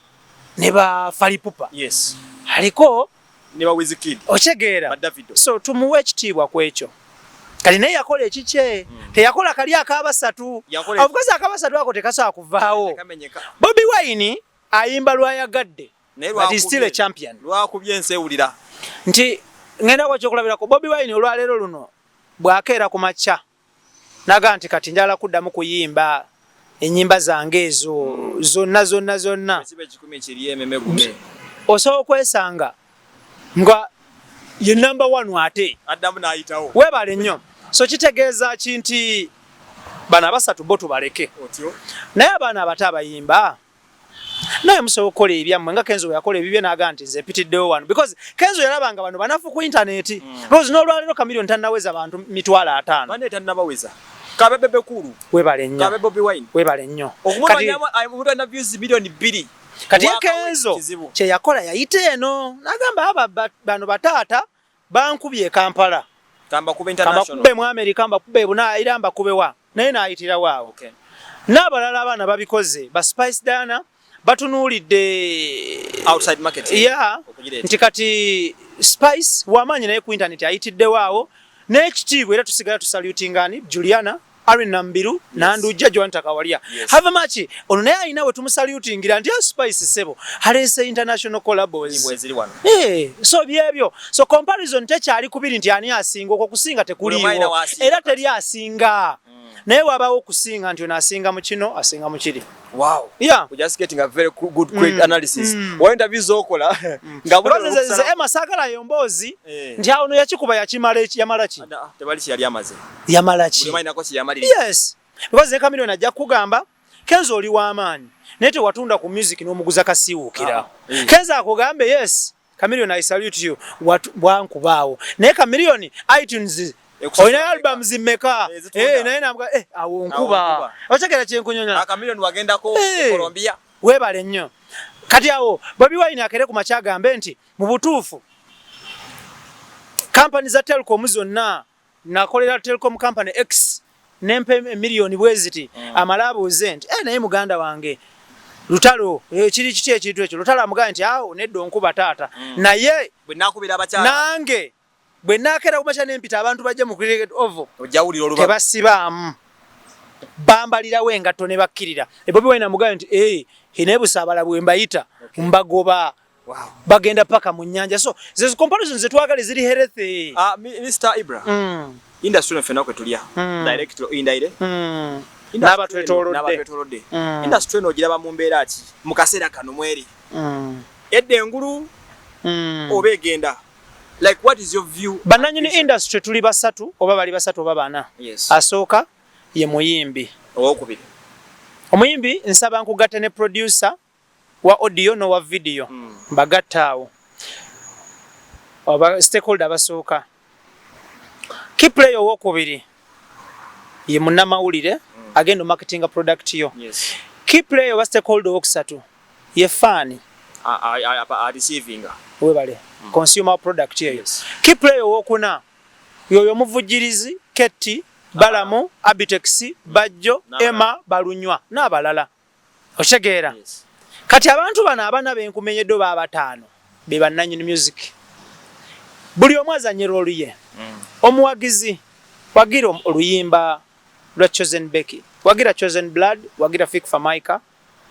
ne ba Fally Ipupa. Yes. Aliko ne ba Wizkid. Otegeera. Ba Davido. So tumuwe ekitiibwa ku ekyo. Kati naye yakola ekikye. Teyakola kali akabasatu. Of course akabasatu ako tekasobola kuvaawo. Bobi Wine ayimba lwayagadde. But he's still a champion. Lwakubye ensi ewulira. Nti ngenda kwa kyokulabirako Bobi Wine olwaleero luno bw'akeera ku makya naga nti kati njagala kuddamu kuyimba ennyimba zange ezo zonna zonna zonna. Osobola okwesanga nga ye number 1 ate addamu n'ayitawo. Weebale nnyo. So kitegeeza ki nti bano abasatu bo tubaleke. Naye abaana abato abayimba naye musobola okukola ebyammwe nga Kenzo yakola ebibye n'agamba nti nze mpitiddewo wano because Kenzo yalabanga bano banafu ku internet. Because n'olwaleero Chameleone tannaweza bantu 500,000. Bane tannabaweza. Kabe Bebe Cool. Weebale nnyo. Kabe Bobi Wine. Weebale nnyo. Omuntu alina views 2 million. Kati Kenzo kye yakola yayita eno n'agamba aba bano bataata bankubye e Kampala. Kambakube international. Kambakube mu America, mbakube Bunaayira, mbakube wa. Naye n'ayitirawo awo. N'abalala abaana babikoze ba Spice Diana batunuulidde outside market. Yeah. Nti kati Spice wamaanyi naye ku internet ayitiddewo awo n'ekitiibwa era tusigala tusalutingani Juliana Aaron Nambiru Nandujja Joan Takawalya. Have much ono naye alina we tumusalutingira nti Spice sebo aleese international collabos. So byebyo. So comparison tekyali kubiri nti ani asinga okwo kusinga tekuliiwo era teri asinga. Naye wabawo okusinga nti ono asinga mu kino asinga mu kiri. Wow. Yeah. We're just getting a very good quick analysis. Wa interview zokola nga nze Emma saagala yombozi nti awo no yakikuba yakimala yamala ki? Tebali ki yali amaze. Yamala ki? Buli mwalina ko ki yamaliriza. Yes. Because Chameleone ajja kugamba Kenzo oli w'amaanyi naye tewatunda ku music n'omuguza kasiiwuukira. Kenzo akugambe yes Chameleone I salute you bwankubaawo naye Chameleone iTunes olina albums mmeka? Naye nambwa awo nkuba. Otegeera kye nkunyonyola. Chameleone wagendako Colombia. Weebale nnyo. Kati awo Bobi Wine akere ku makya agambe nti mu butuufu kampani za Telcom zonna nakolera Telcom company X nempe miliyoni bweziti amala abuuze nti naye muganda wange Lutalo kiri kiki ekintu ekyo. Lutalo amugambe nti awo nedda onkuba taata naye bwe nakubira abakyala nange bwe naakera ku makya nempita abantu bajje mu cricket oval ojjawulira oluba tebasibaamu bambalirawo engatto ne bakkirira. Bobi Wine amugambe nti nebusaabala bwe mbayita mbagoba. Bagenda paka mu nnyanja. So zezo comparisons zetwagala ziri healthy. Mr. Ibra. Industry ffenna kwe tulya. Direct or indirect. N'abatwetoolodde. Industry eno ogiraba mu mbeera ki mu kaseera kano mweri? Edda engulu oba egenda? Like what is your view? Bannannyini industry tuli basatu oba bali basatu oba bana. Yes. Asooka ye muyimbi. Owokubiri. Omuyimbi nsaba nkugatte ne producer wa audio no wa video. Mbagatta awo. Oba stakeholder abasooka. Key player owokubiri ye munnamawulire agenda marketing product yo. Yes. Key player oba stakeholder owokusatu ye fan. Receiving. Webale. Consumer product eyo. Yes. Key player owokuna yoyo omuvujjirizi Keti, Balamu, Abitex, Bajjo, Emma, Balunywa n'abalala. Otegeera? Yes. Kati abantu bano abana benkumenyedde oba abataano be bannannyini music. Buli omu azanye role ye. Omuwagizi wagira oluyimba lwa Chosen Becky, wagira Chosen Blood, wagira Fik Fameica.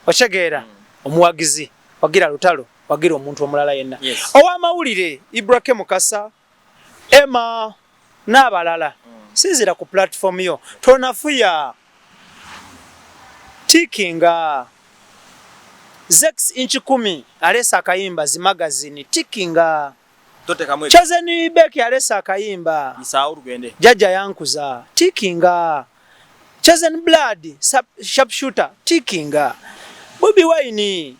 Otegeera? Omuwagizi wagira Lutalo, wagira omuntu omulala yenna. Yes. Ow'amawulire Ibrahim Mukasa, Emma n'abalala. Sinzira ku platform yo tonafuya tikinga Zex inchi 10 alesa akayimba zi magazine tikinga Chosen Becky alesa akayimba Jajja yankuza tikinga Chosen Blood sharpshooter tikinga Bobi Wine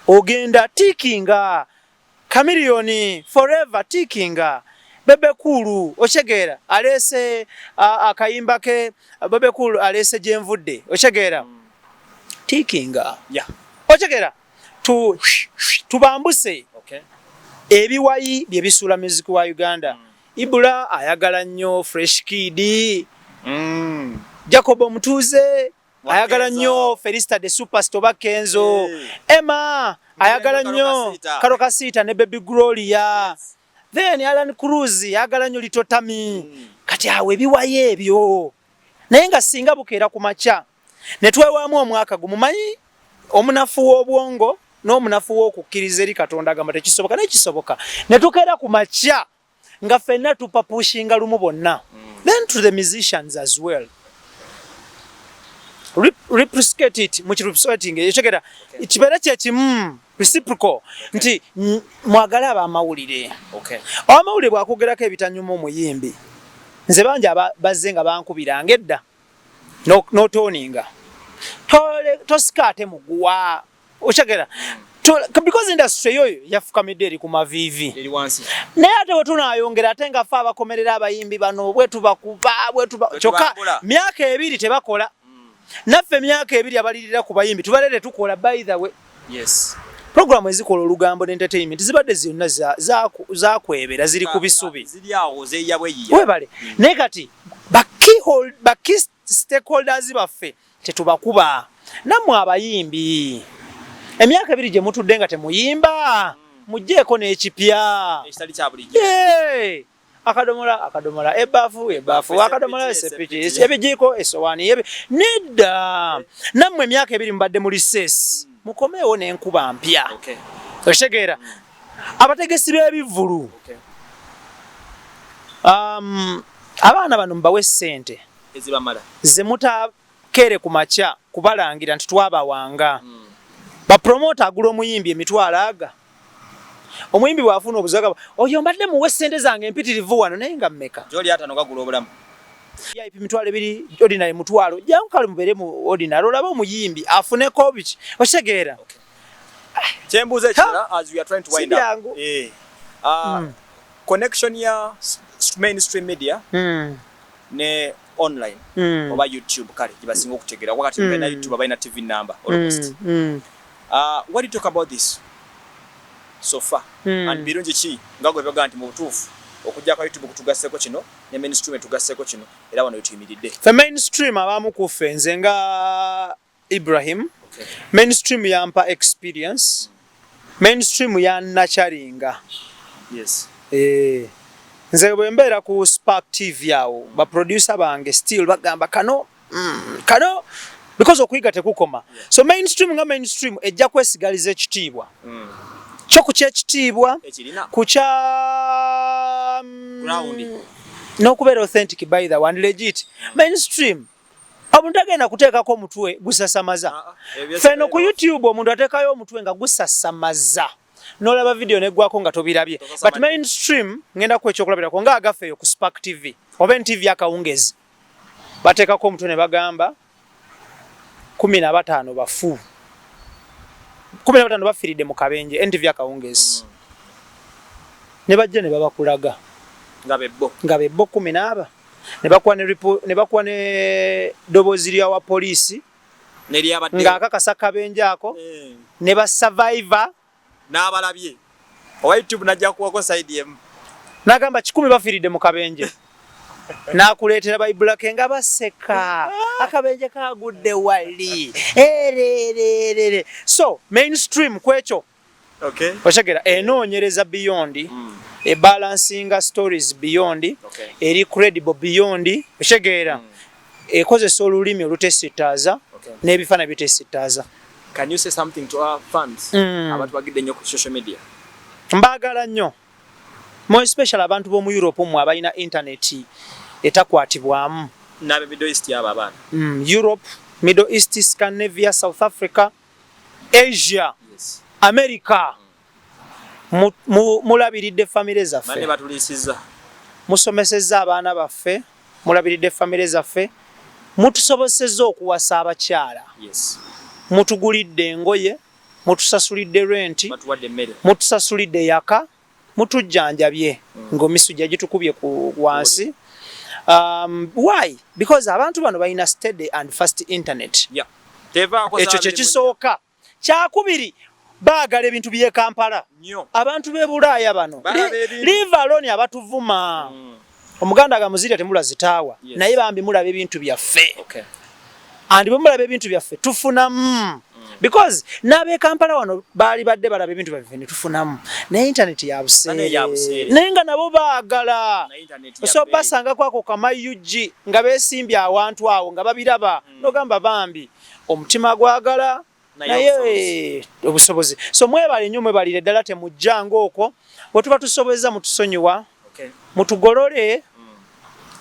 ogenda tikinga Chameleone forever tikinga Bebe Cool otegeera alese akayimba ke Bebe Cool alese gyenvudde otegeera tikinga. Yeah. Otegeera tubambuse. Okay. Ebiwayi bye bisuula music wa Uganda. Ibula ayagala nnyo Fresh Kid. Jacob Omutuuze ayagala nnyo Felista the Superstar oba Kenzo. Emma ayagala nnyo Karo Kasita ne Baby Gloria. Then Alan Cruz ayagala nnyo Little Tammy. Kati awo ebiwayi ebyo, naye nga singa bukeera ku makya ne twewaamu omwaka gumu, manyi omunafu w'obwongo n'omunafu w'okukkiriza eri Katonda agamba tekisoboka, naye kisoboka. Ne tukeera ku makya nga ffenna tupapushinga lumu bonna. Then to the musicians as well, Replicate it, mukireciprocating, ekitegeera kibeere kyekimu, reciprocal, nti mwagale abamawulire. Abamawulire bwakwogerako ebitanyuma omuyimbi, nze bangi bazze nga bankubiranga edda n'otooninga tosika ate muguwa, okyagera, because industry yoyo yafukamidde eri ku maviivi. Eri wansi. Naye ate bwe tunaayongera ate nga ffe abakomerera abayimbi bano bwe tubakuba bwe tuba kyokka tubambula. Myaka 2 tebakola, naffe emyaka 2 abalirira ku bayimbi tubalere tukola. By the way, programu ezikola olugambo ne entertainment zibadde zonna zakwebera ziri ku bisubi. Ziri awo zeeya bweyiya. Webale. Naye kati ba key stakeholders baffe tetubakuba. Nammwe abayimbi, emyaka 2 gye mutudde nga temuyimba, mugjeeko n'ekipya ekitali kya bulijjo. Yeah. Akadomola, akadomola, ebaafu, ebaafu, akadomola, esepiki, ebijiiko, esowaani, nedda, nammwe emyaka 2 mubadde mu recess, mukomeewo n'enkuba mpya. Okitegeera? Abategesi b'ebivvulu, abaana bano mubawe ssente ezibamala ze mutakeere ku makya kubalangira nti twabawanga. Bapromota agula omuyimbi emitwalo aga, omuyimbi bw'afuna obuzaga, oyo mbadde muwe ssente zange empitirivu wano, naye nga mmeka? Gyoli 50 gagula obulamu. VIP 20,000, ordinary 10,000. Jangu kale mubeere mu ordinary, olabe omuyimbi afuneko biki, okitegeera? Kyembuuza ekirala, as we are trying to wind up, byangu. Connection ya mainstream media ne online oba YouTube, kale gyebasinga okutegeera wakati balina YouTube, balina TV number almost. What do you talk about this so far? And birungi ki nga gwe byogaa nti mu butuufu okujjako YouTube kutugasseko kino ne mainstream etugasseko kino, era wano wetuyimiridde? Fe mainstream abamu ku ffe, nze nga Ibrahim, mainstream yampa experience, mainstream yannakyaringa. Eh, nze bwe mbeera ku Spark TV awo, baproducer bange still bagamba kano, kano, because okuyiga tekukoma. So mainstream nga mainstream ejja kwesigaliza ekitiibwa kyo ku kyekitiibwa ekirina ku kya Ground. N'okubeera authentic, by the one legit mainstream, omuntu agenda kuteekako omutwe gusasamaza. Ah, ah, ebyo Feno ku YouTube omuntu ateekayo omutwe nga gusasamaza, n'olaba video neggwako nga tobirabye. Tosasama. But mainstream, ngenda ku ekyokulabirako nga agaffe eyo ku Spark TV oba NTV akawungezi, bateekako omutwe ne bagamba 15 bafu, 15 bafiiridde mu kabenje, NTV akawungezi, ne bajja ne babakulaga nga bebbo. Nga bebbo kumi n'aba, ne bakuwa ne ddoboozi lya wa poliisi neryabadde ng'akakasa kabenje ako ne ba survivor n'abalabye. Owa YouTube najja kuwako side emu. N'agamba 100 bafiiridde mu kabenje, n'akuleetera bayibulake nga baseka, akabenje kagudde wali erererere. So mainstream kwekyo, okyegera, enoonyereza beyond, ebalancinga stories beyond, eri credible beyond, okitegeera, ekozesa olulimi olutesitaaza n'ebifaananyi bitesitaaza. Can you say something to our fans abantu bagidde nnyo ku social media? Mbaagala nnyo, more especially abantu b'omu Europe, mmwe abalina internet etakwatibwamu. N'abe Middle East, abo abaana. Europe, Middle East, Scandinavia, South Africa, Asia, America, mulabiridde famire banne zaffe, batuliisizza. Musomesezza abaana baffe, mulabiridde famire zaffe, mutusobosezza okuwasa abakyala, mutugulidde engoye, mutusasulidde renti, batuwadde emmere. Mutusasulidde yaka, mutujjanjabye ng'omisujja gitukubye ku wansi. Why? Because abantu bano balina steady and fast internet. Tevaako. Ekyo kyekisooka. Kyakubiri, Baagala ebintu by'e Kampala. Abantu b'e Bulaaya bano leave alone abatuvuma. Omuganda agamuzirya temula zitaawa. Naye bambi mulaba ebintu byaffe. And bwe mulaba ebintu byaffe tufunamu. Because n'ab'e Kampala wano baali badde balaba ebintu byaffe ne tufunamu. Naye internet ya buseere. Naye nga nabo baagala. So basangako ako kamayugi nga beesimbye awantu awo nga babiraba. N'ogamba bambi omutima gwagala naye obusobozi. So mwebale nnyo, mwebalire ddala, temujjanga okwo. Bwe tuba tusobozza mutusonyiwa. Mutugolole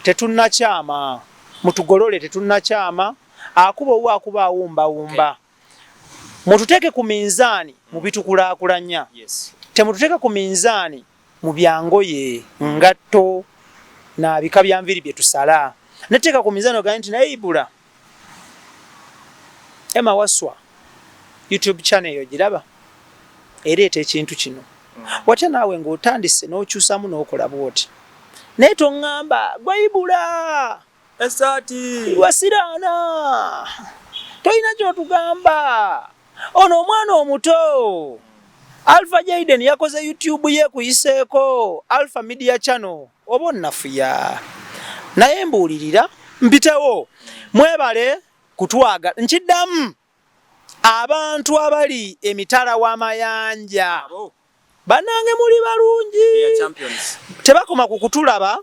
tetunnakyama. Mutugolole tetunnakyama. Akuba owo akuba awumbawumba. Mututeeke ku minzaani mu bitukulaakulanya. Temututeeka ku minzaani mu byangoye, ngatto na bika bya nviiri bye tusala. Netuteeka ku minzaani ogambe nti naye Ibula Emma Waswa YouTube channel eyo giraba ereeta ekintu kino. Watya naawe ng'otandise n'okyusamu n'okola bw'oti. Naye toŋŋamba gwe Ibula esaati wasiraana tolina ky'otugamba. Ono omwana omuto Alpha Jaden yakoze YouTube ye kuyiseeko Alpha Media Channel oba onnafuya naye mbuulirira mpitewo. Mwebale kutwagala. Nkiddamu abantu abali emitala w'amayanja bannange muli balungi, tebakoma ku kutulaba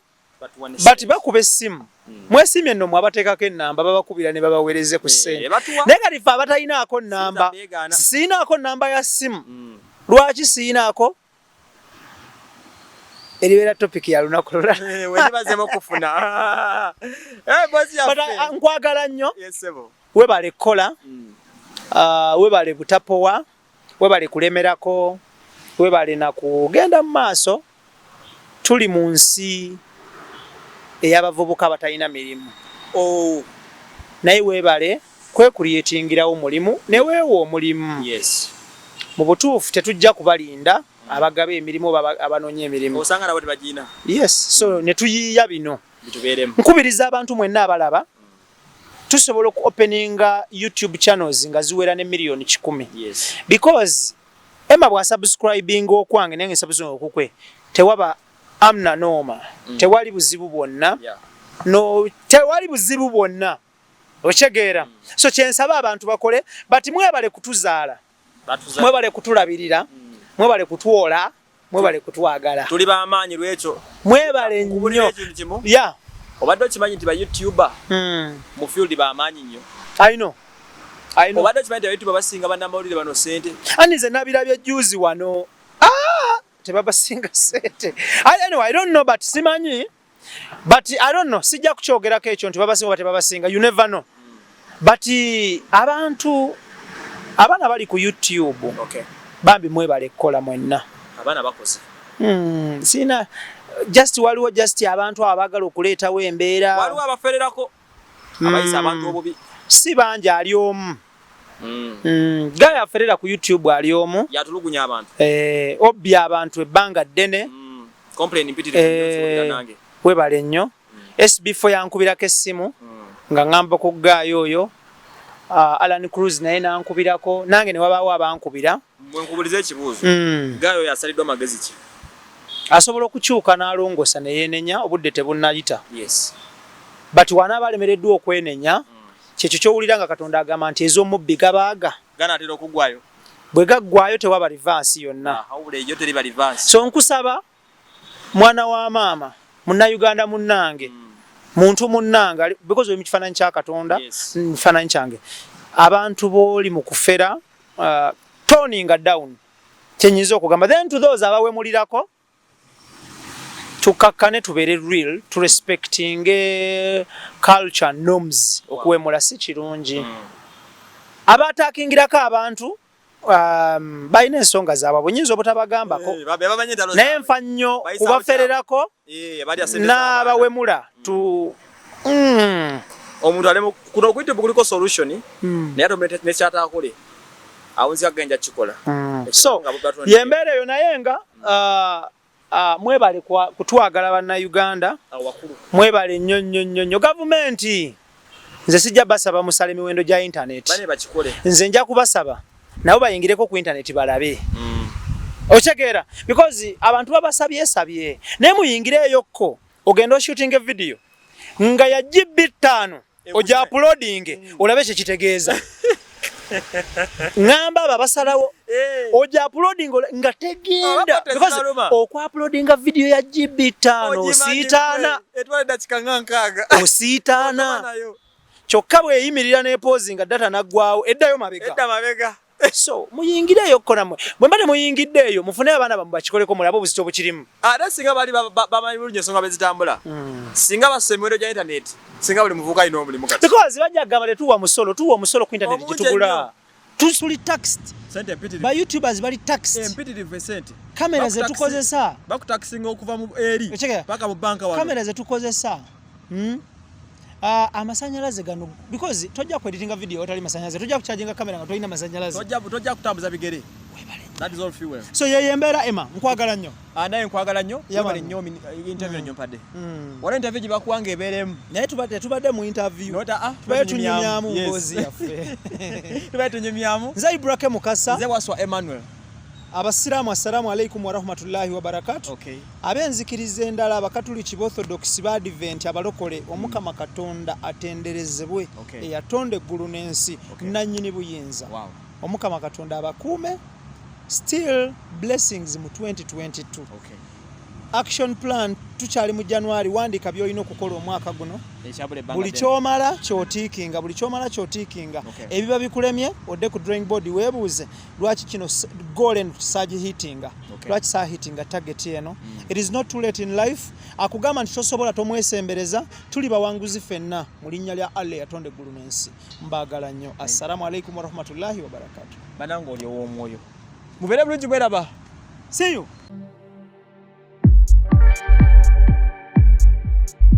but bakuba essimu. Mwesiimye nno mwe abateekako ennamba, babakubira ne babaweereze ku ssente. Naye kati ffe abatalinaako nnamba, siinaako nnamba ya ssimu, lwaki siinaako? Eribeera topic ya lunaku lulala. Nkwagala nnyo, webale kukola, webale butapowa, webale kulemerako, webale na kugenda mu maaso. Tuli mu nsi ey'abavubuka abatalina mirimu. Naye weebale kwecreatingirawo mulimu ne weewa omulimu. Mu butuufu tetujja kubalinda abagaba emirimu oba abanoonya emirimu. Osanga nabo tebagirina. Yes, so ne tuyiiya bino. Nkubiriza abantu mwenna abalaba, tusobola oku openinga YouTube channels nga ziwera ne 100,000,000. Because Emma bw'asubscribinga okwange naye nga okukwe, tewaba amna nooma, tewali buzibu bwonna. No, tewali buzibu bwonna, okitegeera? So kyensaba abantu bakole, but mwebale kutuzaala, mwebale kutulabirira, mwebale kutwola, mwebale kutwagala. Tuli bamaanyi lwekyo. Mwebale nnyo. Ya, obadde okimanyi nti ba YouTuber mu field bamaanyi nnyo? I know. Obadde okimanyi nti ba YouTuber basinga bannamawulire bano ssente? Ani, nze nabirabye juzi wano. Ah, tebabasinga ssente. Anyway, I don't know, but simanyi, but I don't know, sijja kukyogerako ekyo nti babasinga oba tebabasinga, you never know. But abantu abaana bali ku YouTube, bambi mwebale kukola mwenna. Abaana bakoze. Sina just waliwo just abantu abo abaagala okuleetawo embeera. Waliwo abafererako abayisa abantu obubi. Si bangi, ali omu. Gaya aferera ku YouTube ali omu. Yatulugunya abantu. Obbi abantu ebbanga ddene. Complain mpitirivu nnyo nange. Webale nnyo. SB4 yankubirako essimu nga ŋŋamba ku gaayo oyo. Alan Cruz naye nankubirako, nange ne wabaawo abankubira. Mwenkubuliza ekibuuzo. Gaayo oyo asaliddwa magezi ki? Asobola okukyuka n'alongosa ne yeenenya, obudde tebunnayita. But wanaaba alemereddwa okwenenya, kyekyo ky'owulira nga Katonda agamba nti ez'omubbi gabaaga ganaatera okuggwayo. Bwe gaggwayo tewaba reverse yonna. Wabula eyo teriba reverse. So nkusaba mwana wa maama, munnayuganda munnange, muntu munnange, because oli mu kifaananyi kya Katonda, mu kifaananyi kyange, abantu b'oli mu kufera, toninga down, kyenyinza okugamba. Then to those abawemulirako, tukakkane, tubeere real, turespectinge culture norms. Okuwemula si kirungi. Abatakingirako abantu balina ensonga zaabwe, bwenyinza obutabagambako. Bamanyi entalo naye nfa nnyo Bayisaawo kubafererako balya sente z'abaana. N'abawemula tu. Omuntu alemu kuno ku YouTube kuliko solution, naye ate nekyataakole awo nzika genja kikola. So yembeera eyo, naye nga mwebale kutwagala bannayuganda. Awakulu. Mwebale nnyo nnyo nnyo nnyo. Gavumenti, nze sijja basaba musala emiwendo gya intaneti. Bane bakikole. Nze nja kubasaba. Nabo bayingireko ku internet balabe. Okitegeera? Because abantu babasabyesabye, naye muyingireeyokko, ogenda oshootinga video nga ya GB 5, ojja uploading, olabe kyekitegeeza. Ŋŋamba abo abasalawo, ojja uploading nga tegenda, because okwa-uploadinga video ya GB 5 osiitaana. Etwala eddakiika nga 60. Osiitaana. Kyokka bweyimirira n'epausinga, data naggwawo, eddayo mabega. Edda mabega. So muyingireeyo kko nammwe. Bwe mba temuyingidde eyo, mufune abaana bammwe bakikoleko, mulabe obuzito bukirimu. Ate singa baali bamanyi bulungi ensonga bezitambula, singa bassa emiwendo gya internet, singa buli muvubuka alina omulimu kati. Because bajja kugamba tetuwa musolo. Tuwa omusolo ku internet. Omungi. Gyetugula tuli taxed. Sente empitirivu. Ba YouTubers bali taxed. Empitirivu esente. Kamera zetukozesa. Bakutakisinga okuva mu eri Okitegera? paka mu banka wano. Kamera zetukozesa, Amasanyalaze gano, because tojja kueditinga video otali masanyalaze, tojja kucharginga kamera nga tolina masanyalaze. Tojja kutambuza bigere. Webale. That is all fuel. So yeyo embeera. Emma, nkwagala nnyo. Ah, naye nkwagala nnyo. Yeah, webale man. nnyo interview nnyo mpadde. Wala interview gye bakuwanga ebeeremu. Naye tubadde mu interview. Nota, ah, tubadde tunyumyamu Yes. mboozi yaffe. Tubadde tunyumyamu. Nze Ibrahim Mukasa. Nze Waswa Emmanuel. Abasiraamu, assalamu alaikum warahmatullahi wabarakatu. Ab'enzikiriza endala, Abakatuliki, Orthodox, Baadiventi, abalokole, Omukama Katonda atenderezebwe, eyatonda eggulu n'ensi, nannyini buyinza. Omukama Katonda abakuume. Still blessings mu 2022. Action plan, tukyali mu January. Wandiika byolina okukola omwaka guno. Ekyabula ebbanga Buli ddene. kyomala kyotiikinga, buli kyomala kyotiikinga. Ebiba bikulemye, odde ku drawing board, weebuuze lwaki kino goal eno sagihitinga, lwaki sahitinga target eno. It is not too late in life. Akugamba nti tosobola, tomwesembereza. Tuli bawanguzi ffenna mu linnya lya Allah eyatonda eggulu n'ensi. Mbaagala nnyo. Assalamu alaikum warahmatullahi wabarakatu. Banange, oli ow'omwoyo, mubeere bulungi, mweraba. See you.